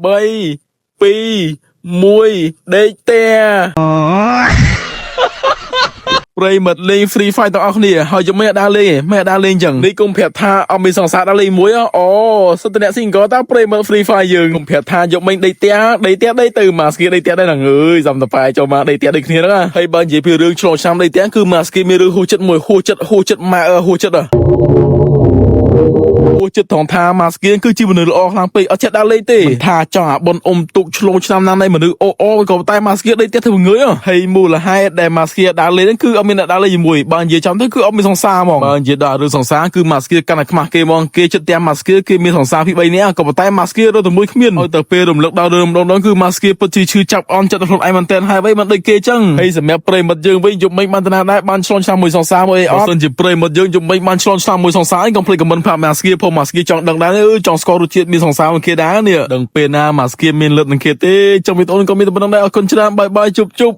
3 2 1ដេកផ្ទះប្រិយមិត្តលេង Free Fire ទាំងអស់គ្នាហើយយប់មិនអត់ដើរលេងទេមិនអត់ដើរលេងចឹងនេះគុំប្រាប់ថាអត់មានសង្សារដើរលេងមួយអូសិតតែអ្នក single តើប្រិយមិត្ត Free Fire យើងគុំប្រាប់ថាយប់មិញដេកផ្ទះដេកផ្ទះដេកទៅមកស្គីដេកផ្ទះដែរហ្នឹងអើយសំតប៉ែចូលមកដេកផ្ទះដូចគ្នាហ្នឹងណាហើយបើនិយាយពីរឿងឆ្លងឆ្នាំដេកផ្ទះគឺមកស្គីមានរឿងហួសចិត្តមួយហួសចិត្តហួសចិត្តម៉ែអើហួសចិត្តហ៎ ហួសចិត្តត្រង់ថាម៉ាស្គៀនគឺជាមនុស្សល្អខ្លាំងពេកអត់ចេះដើរលេងទេមិនថាចង់អាបុនអ៊ំទុកឆ្លងឆ្នាំណានៃមនុស្សអូអូក៏តែម៉ាស្គៀនដេកផ្ទះធ្វើងើយហើយមូលហេតុដែលម៉ាស្គៀដើរលេងហ្នឹងគឺអត់មានអ្នកដើរលេងជាមួយបើនិយាយចំទៅគឺអត់មានសង្សារហ្មងបើនិយាយដល់រឿងសង្សារគឺម៉ាស្គៀកាន់តែខ្មាស់គេហ្មងគេចិត្តផ្ទះម៉ាស្គៀគេមានសង្សារពី3នាក់ក៏ប៉ុន្តែម៉ាស្គៀរត់តែមួយគ្មានឲ្យទៅពេលរំលឹកដល់រឿងម្ដងៗគឺម៉ាស្គៀពិតជាឈឺចាប់អន់ចិត្តខ្លួនឯងមែនទែនហើយអ្វីមិនដូចគេចឹងហើយសម្រាប់ប្រិយមិត្តយើងវិញយប់មិញបានតាណាដែរបានឆ្លងឆ្នាំមួយសង្សារមួយអីអត់បើសិនជាប្រិយមិត្តយើងយប់មិញបានឆ្លងឆ្នាំមួយសង្សារអីកុំភ្លេច comment ប្រាប់ម៉ាស្គៀផងម៉ាស្គៀចង់ដឹងដែរអឺចង់ស្គាល់រសជាតិមានសង្សារមួយគេដែរនេះដឹងពេលណាម៉ាស្គៀមានលឹកនឹងគេទេចង់វីដេអូនេះក៏មានតែប៉ុណ្្នឹងដែរអរគុណច្រើន bye bye ជប់ជប់។